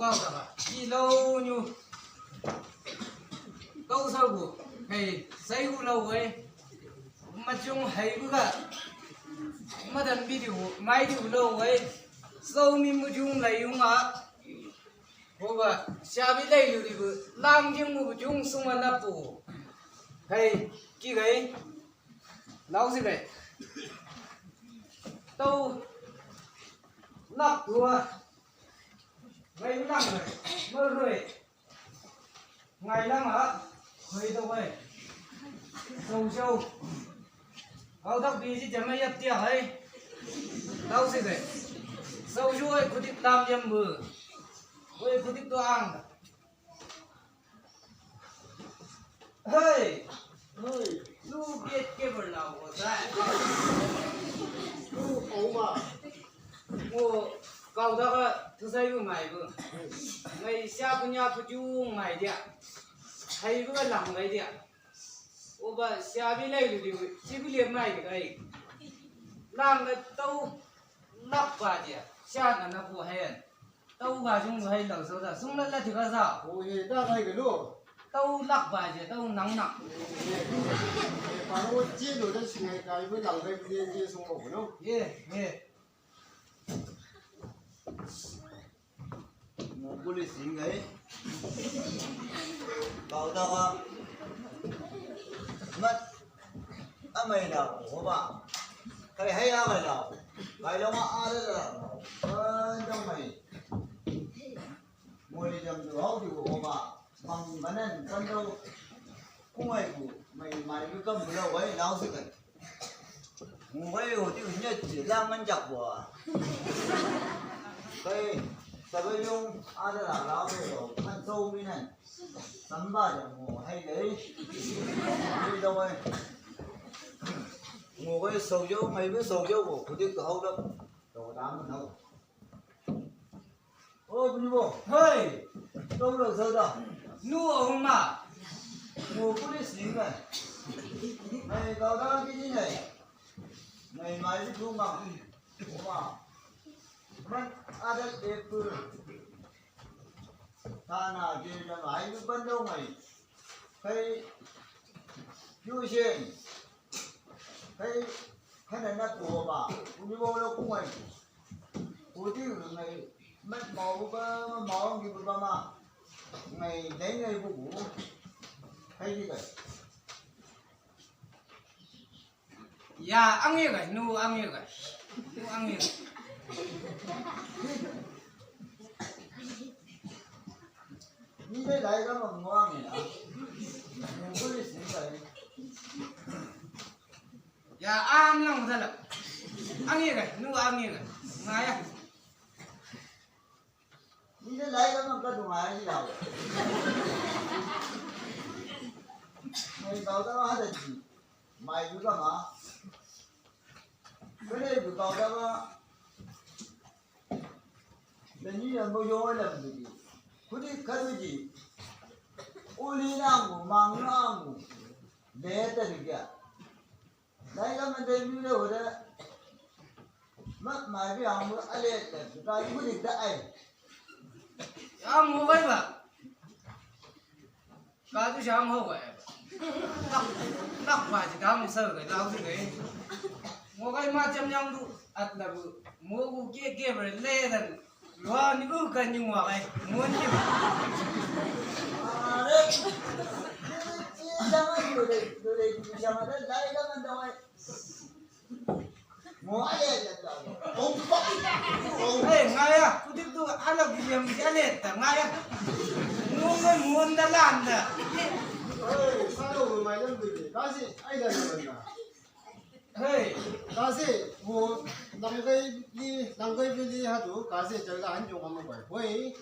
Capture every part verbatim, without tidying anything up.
Lau saka, i lau niu. Kau sau gu, hei, sai gu lau ai. Machung hai gu ga. Madan bi diu, mai diu lau ai. Sau mi mu jung lai yung a. Hoba, siabi lai lu diu, lang jung mu jung suma na pu. Hei, ki gai. Lau si gai. Tau. Lak dua. Ngai lang ngai. Meroi. Ngai lang a. Hoi to ngai. Sau sau. Kau dak biji jamai yap tia hai. Lau si gai. Sau sau ai kudik lam jam bu. Oi kudik to ang. Hei! Hei! Lu get keber lau ko sai. Lu oma. Mo kau daga tu sai bu mai bu. Ngai sia punya pujung mai dia. Hai bu lang mai dia. Oba sia bi lai lu di bu. Si bu lihat mai dia kai. Lang tau lak ba dia. Sia na na bu hayan. Tau ga sung hai lau sau da, sung la la ti ga sa. O ye, ta kai ke lo. Tau lak ba je, tau nang nang. Ye, ye, pa lo ji lo da sing hai kai bu lang kai bu ye, ye sung ko no. Ye, ye. Mo buli sing hai. Kau da ga. Mat. Amai lau, hoba. Kai hai amai lau. Kai lau ma ada lau. Kan dong mai. Moli jam tu hau di hoba. Bang banan kan dau. Kumai ku. Mai mai ku kam bulau wai lau si kan. Mu wai ho di nyet lang man jak bua. Kai sabai yung ada lau lau. Kan sau minan. Samba ja mo hai dai. Ni da wai. Mo wai sau jau, mai be sau jau ko. Kudik ka hau da. Da da mo nau. O, buni bo. Hei. Tau da sau da. Nu o ma. Mo kuli sing da. Mai kau da ki ni nai. Mai mai di tu ma. Ma. Man ada de pu. Tana je na mai bu ban dau mai. Kai yu shen. Kai kana na ko ba. Uni ba lo ku mai. Ko ti ngai mat mau ba mau ngi ba ma. Ngai dai ngai bu bu. Kai di kai. Ya, ang ye kai, nu ang ye kai. Nu ang ye kai. Ni de lai ka ma mo ang ye na. Mo ko le sin kai. Ya, ang lang da la. Ang ye kai, nu ang ye kai. Nga ya. Ni de lai ka man ka dunga ai lau. Mai kau da ha da ji. Mai du ka ma. Kene du kau da ma. Da ni ya mo yo la du ji. Kudi ka du ji. Uli na mu, mang na mu. De ta di ya. Lai ka man dai lu le ore. Ma mai bi ang mu ale ta ka di mu di ta ai. Ang mu bai ba. Ka du sang ho bai. Tak tak ba ji dam sa ga lau si ga. Mo gai ma jam yang du at la bu. Mo gu ke ke bre le dan. Lua ni u ka ni ngua kai. Mo ni. Are. Ni ni jama ni le le jama da lai ka man da wai. Mo ale da da. Om pa. Om. Hei, ngaya, kudik tu ala giliam di ale ta ngaya. Mo mo mo da lan da. Hei, sa lo mai lam du. Kasi ai da da. Hei, kasi mo nang kai ni nang kai ni ha tu kasi jala han jong kamu bai. Hoi.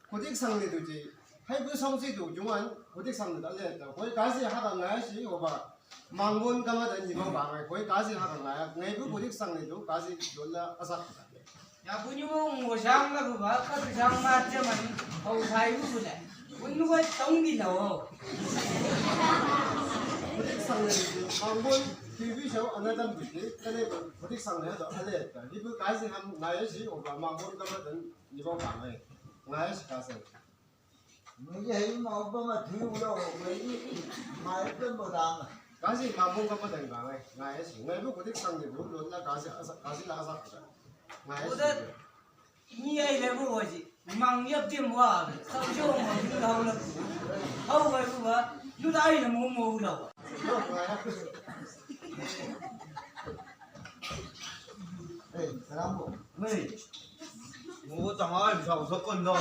Kudik sang ni tu ji. Hai bu song si tu jungan kudik sang ni ta le ta. Koi kasi ha ka ngai si oba. Manggun ka ma ta ni ma ba ngai. Koi kasi ha ka ngai. Ngai bu kudik sang ni tu kasi dola asak. Ya bu ni mo mo sang la bu ba ka tu sang ma je man. Au sai bu bu le. Kun nu ko tong di lo. Kudik sang ni tu. Manggun T V show another bu ji. Ka le kudik sang ni ta ale ta. Ni bu kasi ham ngai si oba manggun ka ma ta ni ma ba ngai. Ngai si kasi. Ngai hei ma opa ma tui ulo, ngai ma opa mo dama. Kasi ma bung ka pa dang ba ngai. Ngai si. Ngai bu kudik sang ni bu, lo na kasi, kasi la sa. Ngai si. Ni ai le bu wa ji. Mang yap dim wa. Sa jo ma ju la la. Hau ngai bu ba. Ju da ai le mo mo la. Hey, salam bo. Hey. Mo tama ai sa sa kon da.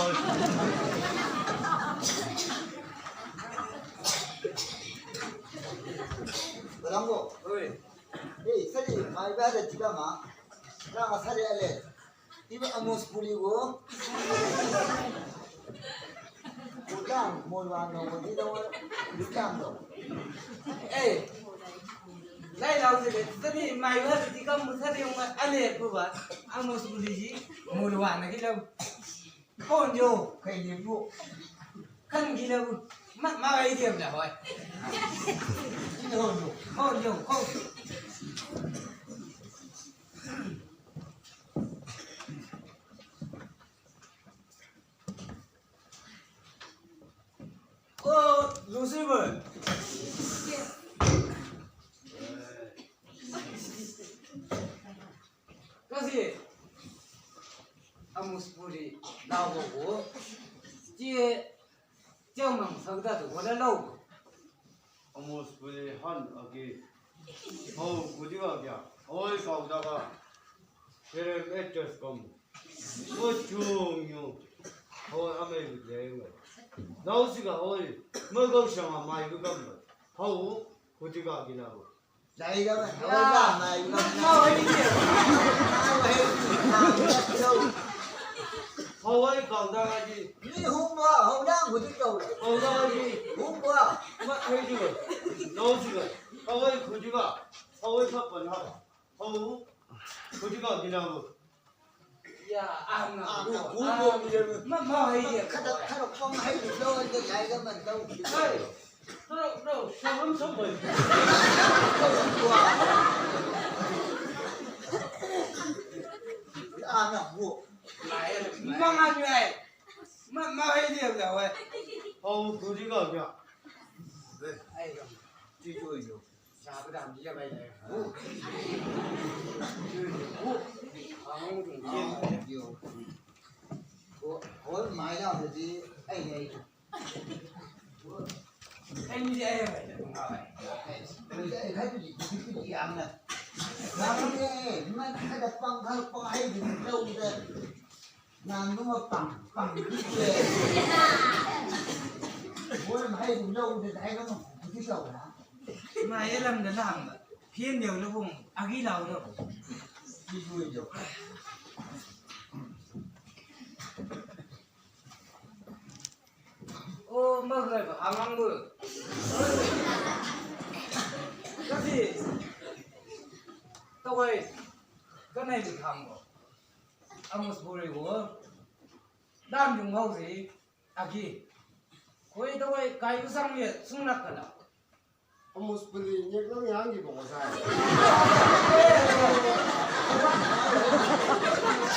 Salam bo. Hey. Hey, sali, mai ba da tiga ma. Na ma sali ale. Iba Amos Puri wo. Udang, mo wa no, mo di do, udang do. Eh. Lai lau se, tadi mai wa di kam mo sa de ma ale ko ba. Amos Puri ji, mo wa na ki lau. Kon jo, kai ni bu. Kan gila bu. Ma, ma ai dia bla hoi. Kon jo, kon jo, kon. Oh, Lucifer. Kasi, Amos Puri, lau ko, tie, tie mang sagda tu, wala lau. Amos Puri han agi. Hau kudik a kia. Oi kau daga. Kerem etes kom. Mo chung yo. Hau amai kudik a yo. Nau siga oi. Mo kau sama mai ku kam. Hau kudik a kia lau. Lai ga mai. Hau ga mai. Mau hai ni. Mau hai ni. Hau ai kau daga ji. Ni hum wa, hau dang kudik kau. Kau daga ji. Hum wa. Ma hai ji. Nau siga. Hau ai kudik a. Hau ai kapan ha. Hau. Kudik a gina hau. Ya, ana. Ana, bu, bu, bu. Ma, ma, hai dia. Kada, kada pang hai dia. Lo, lo, lai ga man tau. Hai. Lo, lo, sabun, sabun. Ana, bu. Lai, ma, ma, lai. Ma, ma, hai dia, lai. Hau, kudik a gina. Hai, ga. Ti, ti, ti. Nang numa pang, pang, gitu ya. Boleh main dulu, udah saya kan mau gitu kau lah. Ma, e lam da lam ba. Pien dia ulo bung, agi lau da bung. Gitu ya. O, ma, ma, ba, amang bu. Kasi, tawai, kanai di kang bu. Amos Puri wo. Dam yung hau si, agi. Koi tawai, kai usang ye, sungnak kala. Amos Puri, nyek nang yang di boko sa.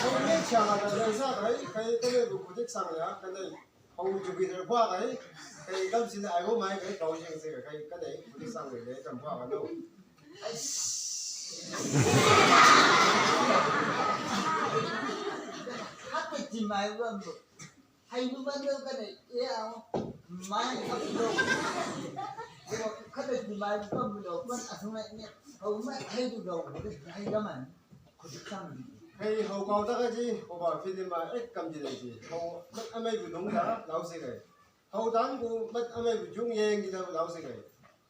Koi nyek siang ada sa kai, kai tawai bu kudik sang ya, kanai. Hau ju bi da bua kai, kai kam sina ai go mai kai kau jeng se kai, kanai kudik sang le, kam bua ka no. Ai. Hak ti mai bua bu. Hai nu man dau kanai, e au, mai hak dau. Kanai ti mai bua bu dau, man asung nai ne, hau mai hai du dau, hai gaman. Kudik sang di. Hei, hau kau taka ji, hoba film a ek kam ji lai ji. Hau mat amai bu nung da, lau se kai. Hau dan bu mat amai bu jung yeng ji da, lau se kai.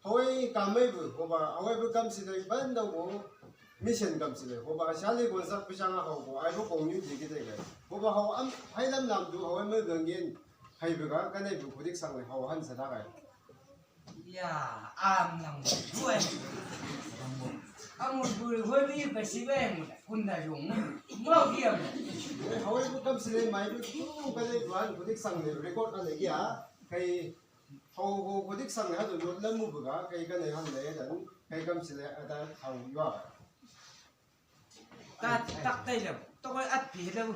Hau ai kam ai bu, hoba, hau ai bu kam si lai ban da bu. Mission kam si lai. Hoba, sali gon sak pisang a hau bu, ai bu kong yu ji ki dai kai. Hoba, hau am, hai lam lam du, hau ai mai gang yen. Hai bu ka, kanai bu kudik sang lai, hau han sa da kai. Ya, am nang buai. Amos Puri hoi bi besi beng, kunda jong. Mau diam. Hau ai bu kam si lai mai bu tu, kanai bu an kudik sang lai record kan lagi ya. Kai hau, hau kudik sang lai tu lo lamu bu ka, kai kanai han lai dan, kai kam si lai ada hau yua. Ta, tak tai lam. Tawai at pi lam.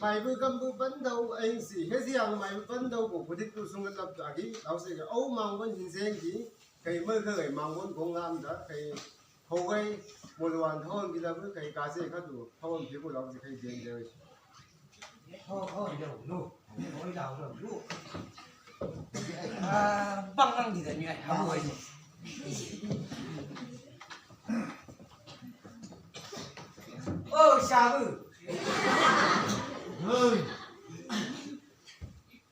Maibu gambu bandau aing si, hezi ang maibu bandau ko kudik tu sungan lap agi, lau se au mangwan hinseng di, kai mai kai mangwan gong lam da, kai hawai muluan hon gila bu, kai kase ka tu, hon piku lau se kai jeng jeng. Ho, ho, lo, lo. Ho, lo, lo, lo. Ah, bang lang di da ni ai, habu ai. Oh, sabu. Hei.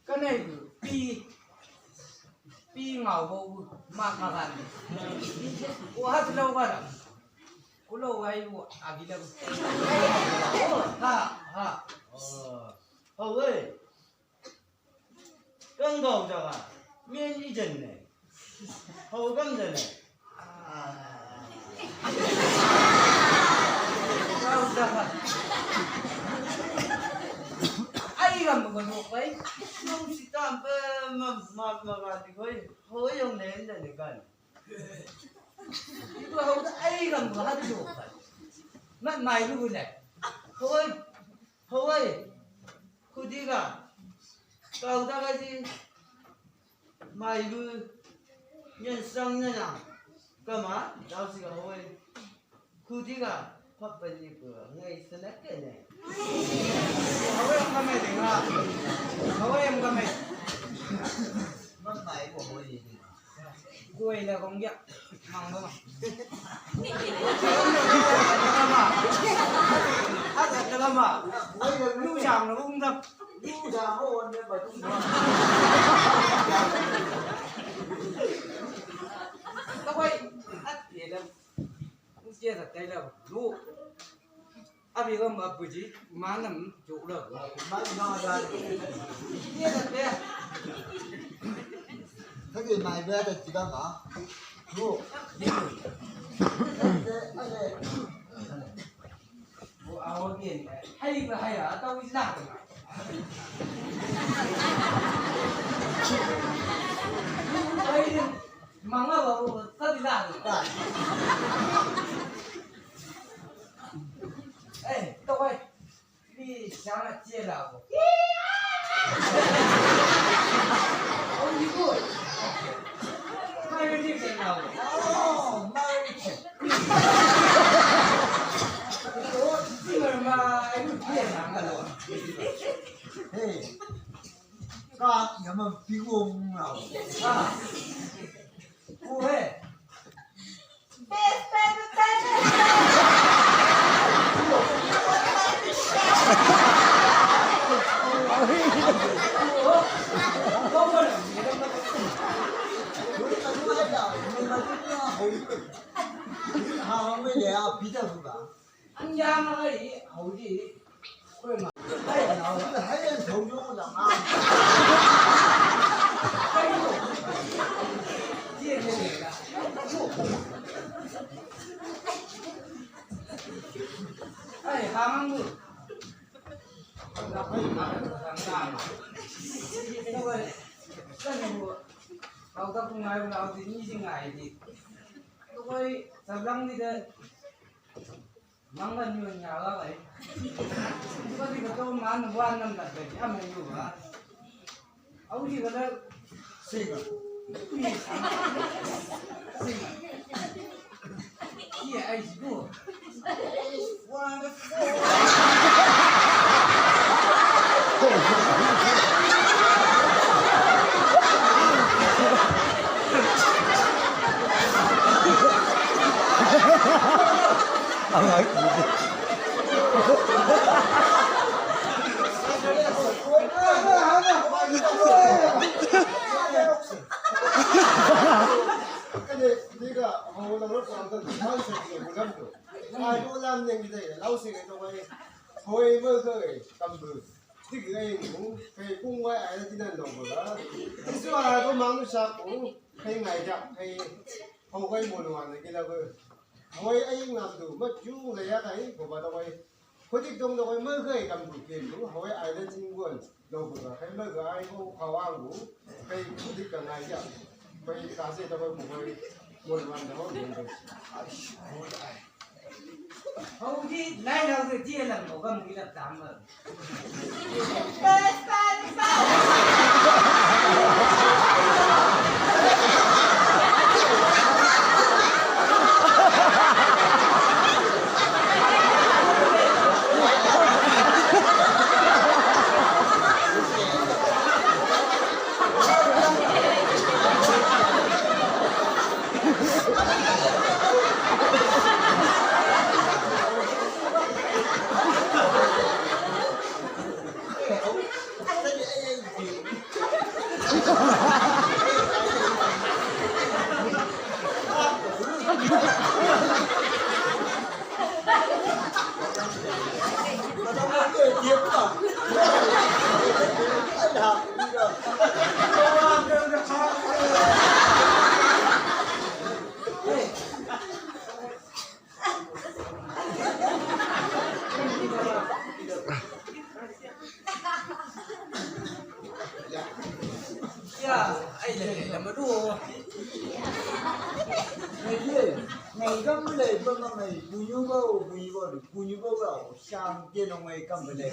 Ka nai pi, pi ngau bo ma ma kan. Ko hat lo ka la. Ku lo wai bu agi la. Ha, ha. Oh. Hawai. Kang gau jaga, mien ijen ne. Hau gam jene. Gau jaga. Ai gam ko no kai. Nung si tam pe ma, ma, ma, ma, di koi. Hau yong ne, ne, ne, kan. Ibu hau da ai gam ko hat jo kai. Ma, mai lu ne. Hawai. Hawai, kudiga, kau daga ji, maibu, nyen sang nena, kama, dau siga hawai, kudiga, papa ni bu, ngai sana kene. Hawai ang kamai denga, hawai ang kamai. Mamai bu hawai ni. Kuai la kong ya. Mang ba. Ada dalam ba. Lu jang na bung dap. Lu jang ho wan ba tu. Takwai. At ya lam. Usia sa tai la. Lu. Abi gam abuji manam jokla. Mai na da. Iya da te. Kage mai ba da tiga ma. Yo. Ale, ale. Wo awo bien. Hai ba hai ata wi la. Hai. Manga ba wo ta di la. Eh, to wai. Ni sana tie la wo. Oh, ni ko. Mai ni ke la wo. Oh, mai ni ke. Oh, ni ma ai ni tie la wo. Hey. Ka ya ma pi wo na. Ah. Ko he. Best baby baby. Hawang mai le a pita fu ba. An ya ma ai hau di. Ko ma. Hai na hau hai an tong yo na ma. Hai yo. Ye ne ne la. Ai, hawang mu. Au di kata. Singer. Singer. Iya, ai, siku. Hoi mo ko e kambu. Tik ai mu, kai kung wai ai ti nan dong ko la. Isu a ko mang sa ko, kai ngai ja, kai hau kai mo no an ki la ko. Hoi ai ngam du, ma ju le ya kai ko ba dong ai. Ko tik dong dong ai mo kai kambu ke du, hoi ai le ting gon dong ko la. Kai mo kai ko ka wang gu, kai tik ka ngai ja. Kai ka se dong ai mo kai mo no an dong ko. Ai, hoi ai. Hau di, nai lau de dia lam, mo kam gila tama. Ya, ai le, le, le, madu. Ngai le, ngai kam le, ba ma ngai, bunyu ba o, bunyu ba o, bunyu ba ba o, shang ke no ngai kam le.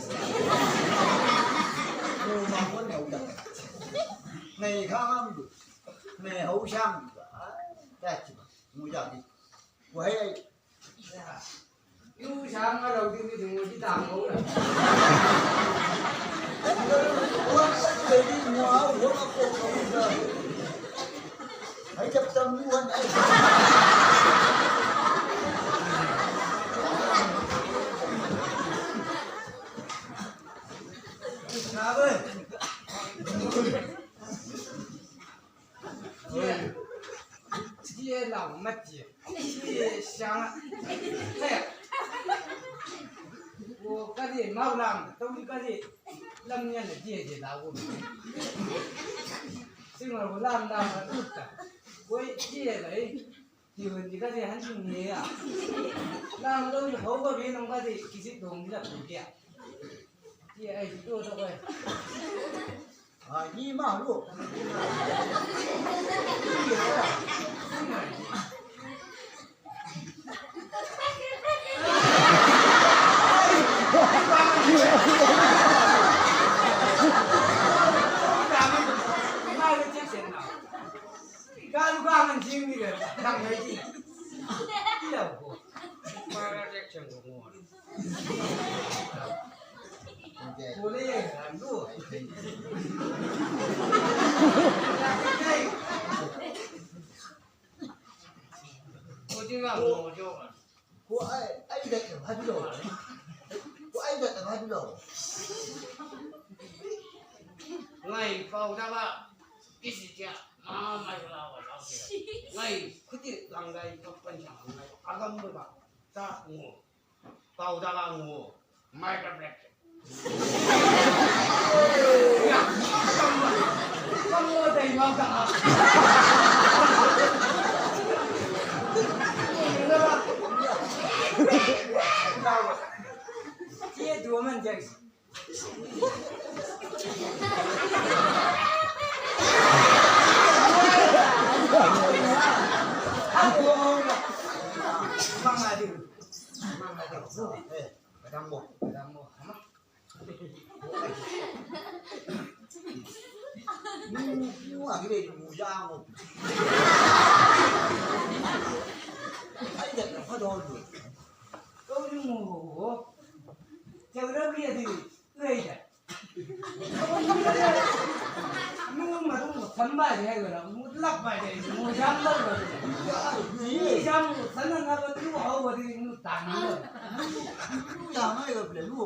No ma ko ne uda. Ngai kam am du. Ngai hau shang. Ai, ta chi ba. Mu ja di. Wai ai. Yu shang a lau di di mu di tang ko. Wan sa di mu a wan ko ko. Hai jap tam ni wan ai. Na be. Tie. Tie lau ma tie. Tie shang. He. Ko ka di mau lam, tau di ka di lam nya na tie tie lau. Sing lau lam lam ma tu ta. Ko tie lau. Ti hon di ka di han sing ni ya. Lang dong hau ka bi nong ka di kisi dong di la tu dia. Ti ai tu to ko. Ai ni ma lu. Galu gangan jing ni ga, nang mai ji. Iya ko. Para reaction ko ngon. Boleh ya, galu. Ko jing ga mo jo. Ko ai, ai da ka hadu lo. Ko ai da ka hadu lo. Ngai pau da ba. Kisi kia. Amai lawa lawa. Ngai, kuti langgai kapan sa ngai. Agam ba. Ta ngo. Pau daga ngo. Mai ka black. Ya. Kamu dai mau ka. Dia dua man jadi. Kau ni mo, kau ni mo, kau ni mo, Ui da. Ngu ma ngu samba de ga, ngu lak ba de, ngu jam ba de. Ngu jam, sana na ba ngu hau ba de, ngu tang ba. Ngu jam ai ga ble lu.